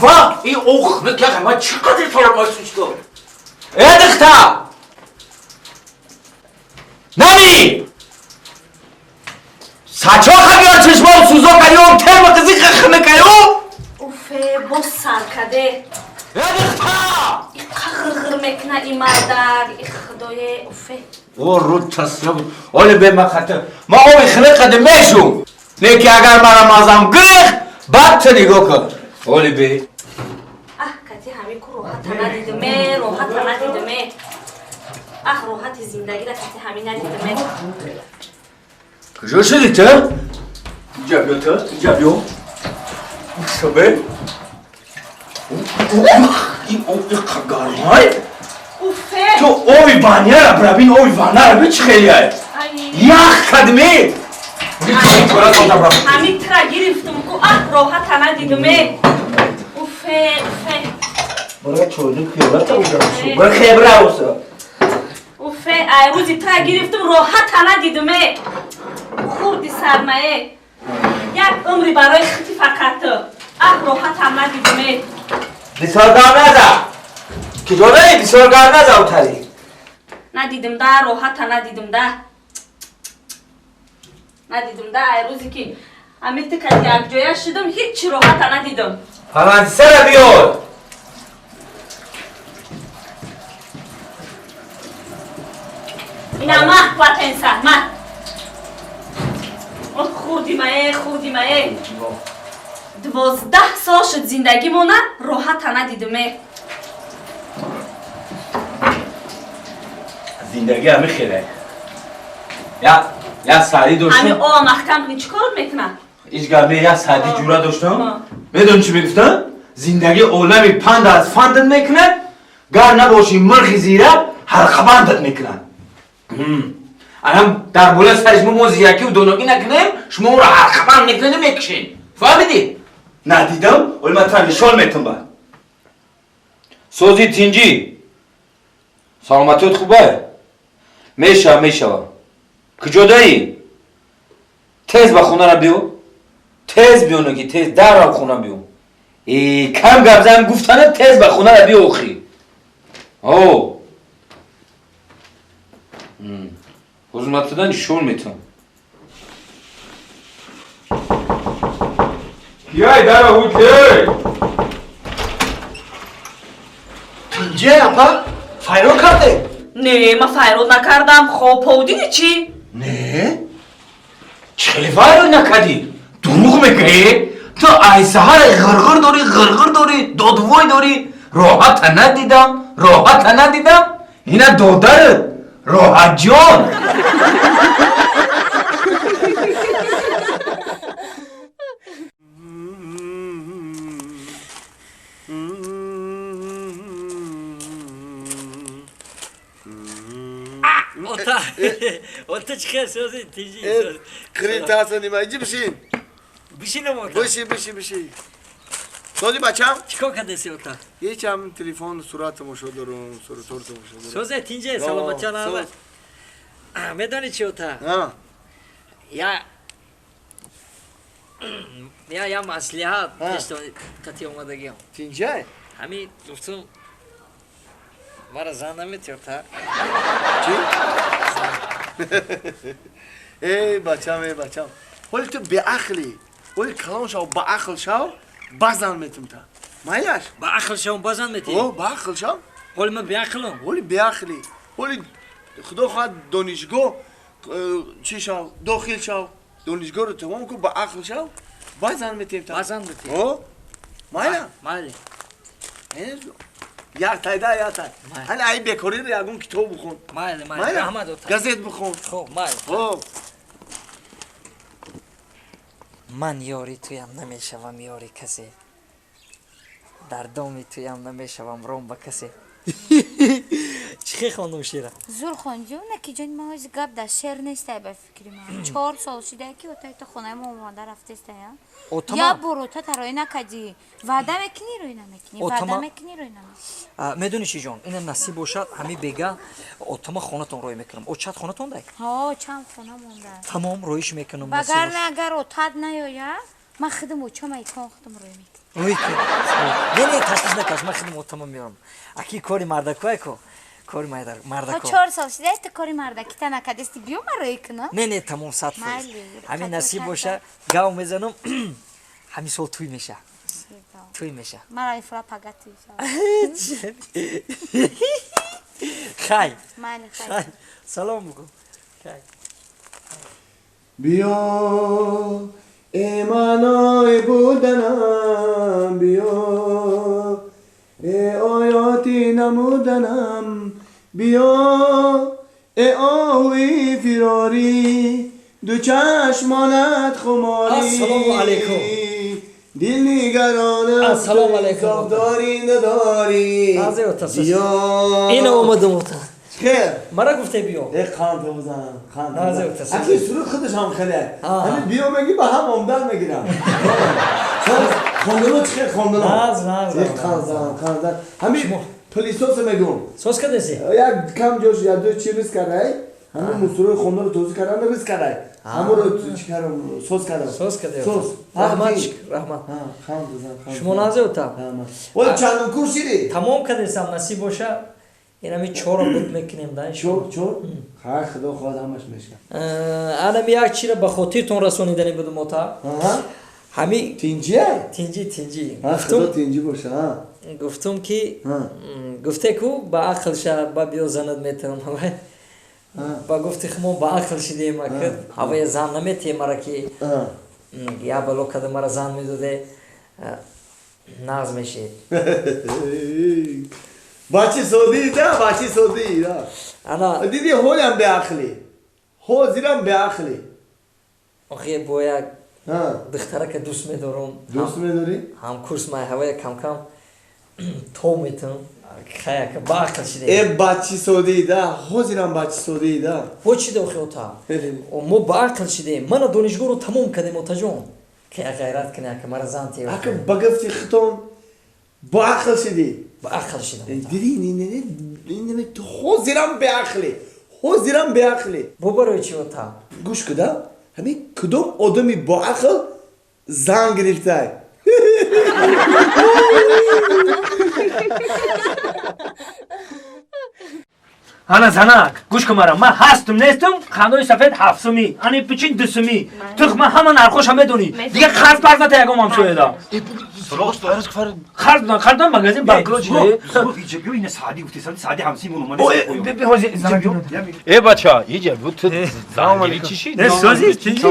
Ва, и ох, накяга, ма чиқадр фармоиш шуд. Э, духтар! Нами! Сачоқа биёр чашмом сӯзо каём, терма қизи хахна каём? Уфе, боз сар каде. Э, духтар! Иқа ғирғир мекуна и мардак, и худое, уфе. О, рӯ тасраб. Оле бе ма хатр. Ма оби хилиқ мешум. Леки агар мара мазам гирифт, баъд ту нигоҳ кун. Оле бе. Аҳ, кати ҳами ку роҳата надидиме, роҳата надидиме. Аҳ, роҳати зиндагиро кати ҳами надидиме. Куҷо шуди ту? Инҷа биё ту, инҷа биё. Шабе. Ин об иқа гармай. Уфе! Ту оби ваняра бира бин, оби ваннара бин чӣ хелияй. Ай! Ях кадме. Ҳами тра гирифтум ку, аҳ, роҳата надидиме. Уфе, уфе. Бара чойни хебрата уҷа. Бара хебра уса. Уфе, ай рӯзи тра гирифтум, роҳата надидиме. Хурди сармае. Як умри барои хити фақат. Аҳ, роҳатам надидиме. Бисёр гап наза. Киҷо дари бисёр гап наза утари. Надидим да, роҳата надидим да. Надидим да, ай рӯзе ки ҳами ту кати якҷоя шудум, ҳеҷ роҳата надидим. Фалансера биёр. Ина маҳ платенса, маҳ. О, хурди мае, хурди мае. 12 сол шуд зиндагимона, роҳата надидиме. Зиндагӣ ҳами хеле. Я сари Ҳами доштам. ова маҳкам кунӣ, чӣ кор мекунад? Ҳеҷ гап не, я сади ҷура доштам. Медонӣ чӣ мегуфтам? Зиндагӣ олами панд аз фандат мекунад, гар набошӣ мирхи зирак, ҳалқабандат мекунад. Анам дар болои сари шумо мо зиракиву доногӣ накунем, шумо ӯро ҳалқабанд мекунеду мекушем. Фаҳмидӣ? Надидам, оли ман тура нишон метам баъд. Сози тинҷӣ. Саломатиёт хубай? Мешава, мешава. Куҷо дарӣ? Тез ба хонара биё. Тез биё ноки, тез даррав хона биё. Э, кам гап зан гуфтана тез ба хонара биё охи. О. Ҳозир ман туда нишон метам. Кияй дара ҳуҷей? Тинҷе, апа? Файрон карде? Не, ман файрод накардам. Хоб повдиди чӣ? Не? Чӣ хеле файрон накардӣ? Дурӯғ мегӯӣ? Ту ай саҳар ғирғир дорӣ, ғирғир дорӣ, додвой дорӣ. Роҳата надидам, роҳата надидам. Ина додарат, Роҳатҷон. Ота, ота чӣ хел сози тинҷи? Критаса нима, иҷи бишин. Бишинам ота. Бишин, бишин, бишин. Сози бачам? Чӣ кор кардеси ота? Ҳечам телефон сурат тамошо дорум, суратор тамошо дорум. Созе тинҷе, саломатча нава. Медонӣ чӣ ота? Я маслиҳат қати омадагиам. Тинҷай? Ҳами гуфтум мара зан намети ота. Чӣ? Эй бачам, эй бачам. Ҳоли ту беақлӣ. Ҳоли калон шав, баақл шав, базан метум та. Майлаш? Баақл шавам, базан мети? О, баақл шав. Ҳоли ман беақлам. Ҳоли беақлӣ. Ҳоли худо хоҳад донишгоҳ чӣ шав, дохил шав. Донишгоҳро тамом кун, баақл шав, базан метем та. Базан мети? О, майла? Майли. Як тай да, як тай. Ҳали ай бекориро ягон китоб бихон. Майли, майли. Раҳмат ота. Газет бихон. Хоб, майли. Хоб. Ман ёри туям намешавам ёри касе. Дар доми туям намешавам ром ба касе. Чӣ хел хондум шеъра? Зур хонҷу, наки ҷони ман ҳози гап дар шеър нестай ба фикри ман. 4 сол шида ки отай то хонаи мо омада рафтестая. Я бор ота тароӣ накардӣ. Ваъда мекунӣ, рӯй намекунӣ. Ваъда мекунӣ, рӯй намекунӣ. Медонӣ чӣ ҷон, ина насиб бошад, ҳами бега отама хонатон рӯй мекунам. Очат хонатон дай? Ҳо, чанд хона монда. Тамом рӯиш мекунам. Вагарна агар отат наёяд, Ман худам очам айкон худам рӯй мекунам. Рӯй кун. Не, не, ташвиш накаш, ман худам отама меорам. Аки кори мардакое ко? Кори мардако. 4 сол шуда ту кори мардакита накардасти, биё ман рӯй кунам. Не, не, тамом 100%. Ҳамин насиб боша, гав мезанам, ҳамин сол туй меша. Туй меша. Ман ай фура пага туй шава. Хай. Майли, хай. Салом бигӯ. Хай. Биё эй маънои буданам, биё эй оёти намуданам, биё эй оҳуи фирорӣ, ду чашмонат хуморӣ. Ассалому алайкум. Дил нигаронам, ассалому алайкум. Инсофдорӣ надорӣ. Ина омадам ота. خیر مرا گفته بیو ای قند بزن قند بزن اکی سرود خودش هم خیلی همین بیو میگی با هم آمدن میگیرم خواندنو چه خواندنو ناز ناز ای قند زن قند زن همین پلیسوس میگم سوس کدسی یک کم جوش یا دو چی ریس کرده همین موسروی خواندن رو توزیع کردن ریس کرده همون رو چی کردم سوس کردم سوس کردی سوس رحمت رحمت قند بزن شما نازه اوتا ولی چندم کورسیری تمام کردسم نصیب باشه инами чорро буд мекунем да чор чор хай худо хоҳад ҳамаш мешкан анами як чиро ба хотиртон расонидани будум ота ҳами тинҷия тинҷи тинҷи худо тинҷи боша гуфтум ки гуфте ку ба ақл ша ба биё занат метавон ба гуфти хумо ба ақл шидем ҳавая зан наметиҳем мара ки я бало када мара зан медоде нағз мешид. бачи содӣ да бачи содӣ да ана диди ҳолам беақлӣ ҳозирам беақлӣ. Охи бо як духтарака дӯст медорам. Дӯст медорӣ? Ҳамкурс май ҳавая камкам то метавам хаяка ба ақл шиде. Э бачи содӣ да ҳозирам бачи содӣ да. Бо чӣ да охи ота? Мо ба ақл шидем. Мана донишгоҳро тамом кардем отаҷон. Ки ғайрат кунӣ ака мара зан тиё. Ака ба гуфти хитон ба ақл шидӣ. Ба ақл шидам. Диди ин ҳозирам беақлӣ ҳозирам беақлӣ. Бо барои чӣ ота? Гӯш куда ҳамин кудом одами боақл зан гирифтай? Ана занак гӯш кун мара ман ҳастум нестум хандои сафед ҳафтсумӣ ани пичин дусумӣ тух ман ҳама нархоша медонӣ дига қарз парз ната ягон ҳамсояда қарз додам қарз додам магазин банкрот шуда. Э бача иҷа бу ту зангири чӣ шид? Не сози тинҷи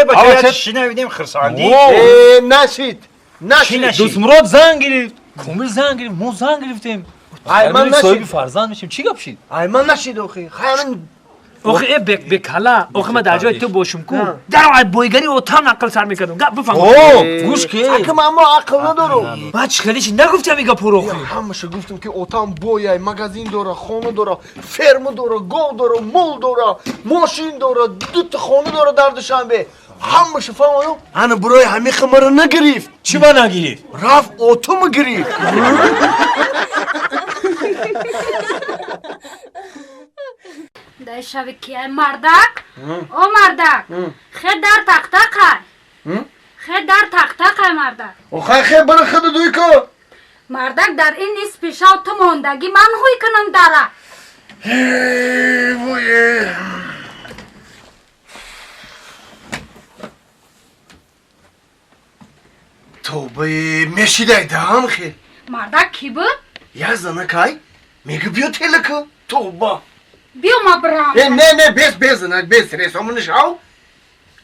бача шинавидем хирсандӣ. Э нашид нашид Дӯстмурод занг гирифт Комил занг гирифт мо занг гирифтем. Ай ман нашид соҳиби фарзанд мешем чӣ гап шид? Ай ман нашид охи хай ман охи э бекала охи ман дар ҷои ту бошум ку дар ай бойгари отам ақл сар мекардам гап бифаҳм. О гӯш ки ака ман мо ақл надорам. Ман чӣ хеле чи нагуфтам ин гапҳоро охи? Ҳамаша гуфтам ки отам бояй магазин дора хона дора ферма дора гов дора мол дора мошин дора дута хона дора дар Душанбе ҳамаша фаҳмадам. Ана бурои ҳамиқа маро нагирифт. Чӣ ба нагирифт? Рафт отума гирифт. Дай шави ки ай мардак? О мардак! Хе дар тақтақай! Хе дар тақтақай мардак! О хай хе бара худа дуй ку! Мардак дар ин нисфи шав ту мондагӣ ман ҳуй кунам дара! Вой! Тобаи мешидай даам хе! Мардак кӣ буд? Я занакай мега биё телека тоба! Биё ма бирам. Э не не бес бес занак бес ресомуни шав.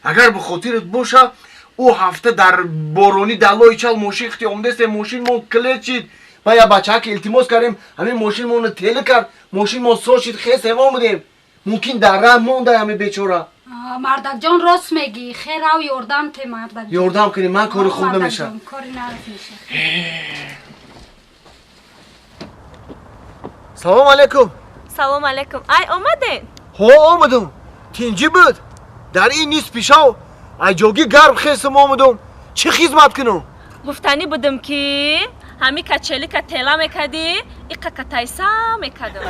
Агар ба хотират боша ӯ ҳафта дар борони далои чал мошин хти омдесте мошин мо клечид ва я бачаки илтимос кардем ҳамин мошин моно теле кард мошин мо сошид хес эво омадем мумкин дар раҳ монда ҳамин бечора. Мардакҷон рост мегӣ хе рав ёрдам те мардак. Ёрдам кунӣ ман кори хуб намешавам. Кори нарф мешавад. Салом алейкум. Салом алейкум. Ай омаден? Ҳо омадам. Тинҷӣ буд. Дар ин нисфи шав ай ҷоги гарм хестам омадам. Чӣ хизмат кунам? Гуфтанӣ будам ки ҳами качелика тела мекардӣ, иқа катайса мекардам.